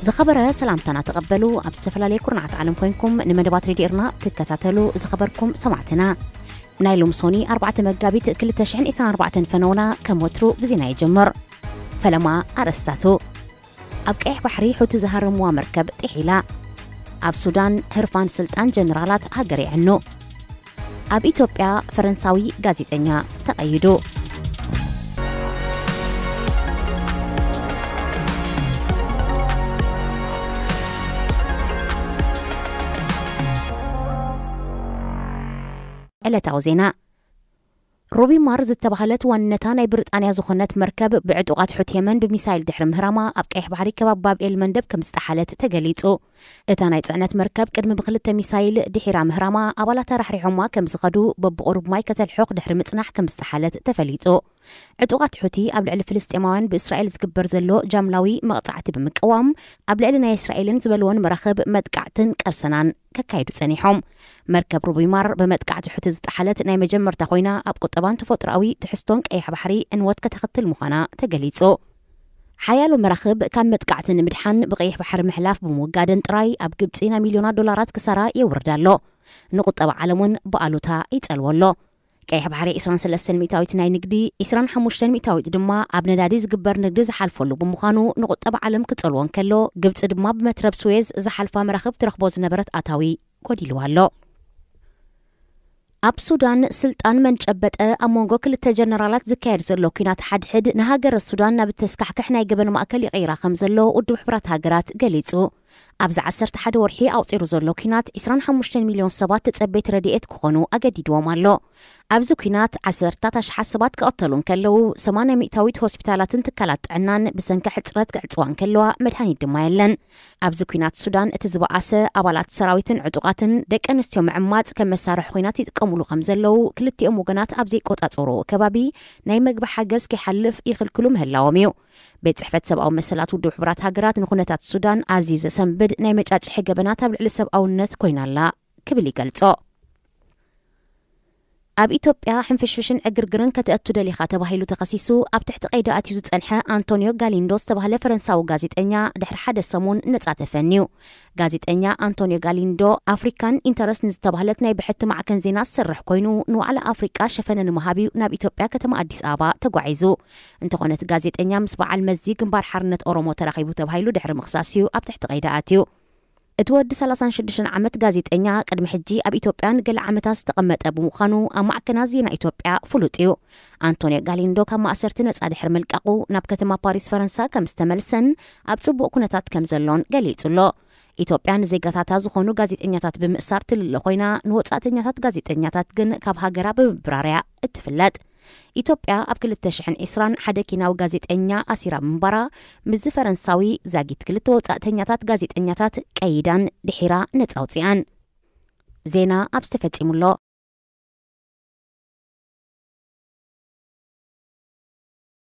ዝኸበረ ሰላምታና ተቐበሉ። ኣብ ዝተፈላለየ ኩርናዓት ዓለም ኮይንኩም ንመደባት ሬድዮ ኤርና ትከታተሉ ዝኸበርኩም ሰማዕትና፣ ናይ ሎም ሶኒ ኣርባዕተ መጋቢት ክልተ ሽሕን ዕስራን ኣርባዕተን ፈነውና ከም ወትሩ ብዜና ይጅምር። ፈለማ ኣርእስታቱ። ኣብ ቀይሕ ባሕሪ ሑቲ ዝሃረምዋ መርከብ ጥሒላ። ኣብ ሱዳን ህርፋን ስልጣን ጀነራላት ሃገር ይዕኑ። ኣብ ኢትዮጵያ ፈረንሳዊ ጋዜጠኛ ተቐይዱ። ዕለታዊ ዜና። ሩቢማር ዝተባህለት ዋንነታ ናይ ብሪጣንያ ዝኾነት መርከብ ብዕጡቓት ሑቲ የመን ብሚሳይል ድሕሪ ምህራማ ኣብ ቀይሕ ባሕሪ ከባቢ ባብ ኤል መንደብ ከም ዝጠሓለት ተገሊጹ። እታ ናይ ጽዕነት መርከብ ቅድሚ ብክልተ ሚሳይል ድሒራ ምህራማ ኣባላታ ራሕሪሖማ ከም ዝኸዱ በብቑሩብ ማይ ከተልሑኽ ድሕሪ ምጽናሕ ከም ዝጠሓለት ተፈሊጡ። ዕጡቓት ሑቲ ኣብ ልዕሊ ፍልስጤማውያን ብእስራኤል ዝግበር ዘሎ ጃምላዊ መቕጻዕቲ ብምቅዋም ኣብ ልዕሊ ናይ እስራኤልን ዝበልዎን መራኽብ መጥቃዕትን ቀርሰናን ከካይዱ ጸኒሖም። መርከብ ሩቢማር ብመጥቃዕቲ ሑቲ ዝጠሓለት ናይ መጀመርታ ኮይና ኣብ ቁጠባን ተፈጥሮኣዊ ትሕዝቶን ቀይሕ ባሕሪ ዕንወት ከተኸትል ምዃና ተገሊጹ። ሓያሎ መራኽብ ካብ መጥቃዕቲ ንምድሓን ብቀይሕ ባሕሪ ምሕላፍ ብምውጋደን ጥራይ ኣብ ግብጺ ናይ ሚልዮናት ዶላራት ክሳራ የውርድ ኣሎ። ንቁጠባ ዓለም እውን ብኣሉታ ይጸልዎ ኣሎ። ቀይሕ ባሕሪ ዕስራን ሰለስተን ሚእታዊት ናይ ንግዲ፣ ዕስራን ሓሙሽተን ሚእታዊት ድማ ኣብ ነዳዲ ዝግበር ንግዲ ዝሓልፈሉ ብምዃኑ ንቁጠባ ዓለም ክጸልዎ እንከሎ፣ ግብጺ ድማ ብመትረብ ስዌዝ ዝሓልፋ መራኽብ ትረኽቦ ዝነበረት ኣታዊ ጎዲልዋ ኣሎ። ኣብ ሱዳን ስልጣን መን ጨበጠ ኣብ መንጎ ክልተ ጀነራላት ዝካየድ ዘሎ ኲናት ሓድሕድ ንሃገረ ሱዳን ናብ እተስካሕክሕ ናይ ገበን ማእከል ይቕይራ ከም ዘሎ ውድብ ሕቡራት ሃገራት ገሊጹ። ኣብዚ ዓሰርተ ሓደ ወርሒ ኣቑጺሩ ዘሎ ኲናት ዕስራን ሓሙሽተን ሚልዮን ሰባት ተጸበይቲ ረድኤት ክኾኑ ኣገዲድዎም ኣሎ። ኣብዚ ኲናት ዓሰርታት ኣሽሓት ሰባት ክቐተሉ እንከለዉ፣ ሰማንያ ሚእታዊት ሆስፒታላትን ትካላት ጥዕናን ብሰንኪ ሕጽረት ክዕጽዋ እንከለዋ መድሃኒት ድማ የለን። ኣብዚ ኲናት ሱዳን እቲ ዝበኣሰ ኣባላት ሰራዊትን ዕጡቓትን ደቂ ኣንስትዮ ምዕማጽ ከም መሳርሒ ኲናት ይጥቀሙሉ ከም ዘለዉ ክልቲኦም ወገናት ኣብ ዘይቆጻጸርዎ ከባቢ ናይ መግቢ ሓገዝ ከይሓልፍ ይኽልክሉ ምህላዎም እዩ። ቤት ጽሕፈት ሰብኣዊ መሰላት ውድብ ሕቡራት ሃገራት ንኩነታት ሱዳን ኣዝዩ ዘሰንብድ ናይ መጫጭሒ ገበናት ኣብ ልዕሊ ሰብኣውነት ኮይና ኣላ ክብል ይገልጾ። ኣብ ኢትዮጵያ ሕንፍሽፍሽን ዕግርግርን ከተእቱ ደሊኻ ተባሂሉ ተኸሲሱ ኣብ ትሕቲ ቀይዲ ኣትዩ ዝጸንሐ ኣንቶኒዮ ጋሊንዶ ዝተባህለ ፈረንሳዊ ጋዜጠኛ ድሕሪ ሓደ ሰሙን ነጻ ተፈንዩ። ጋዜጠኛ ኣንቶኒዮ ጋሊንዶ ኣፍሪካን ኢንተረስት ንዝተባህለት ናይ ብሕቲ ማዕከን ዜና ዝሰርሕ ኮይኑ ንዋዕላ ኣፍሪቃ ሸፈነ ንምሃብ እዩ ናብ ኢትዮጵያ ከተማ ኣዲስ ኣበባ ተጓዒዙ። እንተኾነ እቲ ጋዜጠኛ ምስ በዓል መዚ ግንባር ሓርነት ኦሮሞ ተራኺቡ ተባሂሉ ድሕሪ ምኽሳስ እዩ ኣብ ትሕቲ ቀይዲ ኣትዩ። እቲ ወዲ ሰላሳን ሽዱሽተን ዓመት ጋዜጠኛ ቅድሚ ሕጂ ኣብ ኢትዮጵያ ንገለ ዓመታት ዝተቐመጠ ብምዃኑ ኣብ ማዕከናት ዜና ኢትዮጵያ ፍሉጥ እዩ። ኣንቶኒዮ ጋሊንዶ ካብ ማእሰርቲ ነጻ ድሕሪ ምልቃቑ ናብ ከተማ ፓሪስ ፈረንሳ ከም ዝተመልሰን ኣብ ጽቡቕ ኩነታት ከም ዘሎን ገሊጹ ኣሎ። ኢትዮጵያ ንዜጋታታ ዝኾኑ ጋዜጠኛታት ብምእሳር ትልለ ኮይና ንወጻእተኛታት ጋዜጠኛታት ግን ካብ ሃገራ ብምብራርያ እትፍለጥ። ኢትዮጵያ ኣብ ክልተ ሽሕን ዕስራን ሓደ ኬንያዊ ጋዜጠኛ ኣሲራ ምንባራ ምስዚ ፈረንሳዊ ዛጊት ክልተ ወጻእተኛታት ጋዜጠኛታት ቀይዳን ድሒራ ነጻ ኣውጺኣን። ዜና ኣብዚ ተፈጺሙ ኣሎ።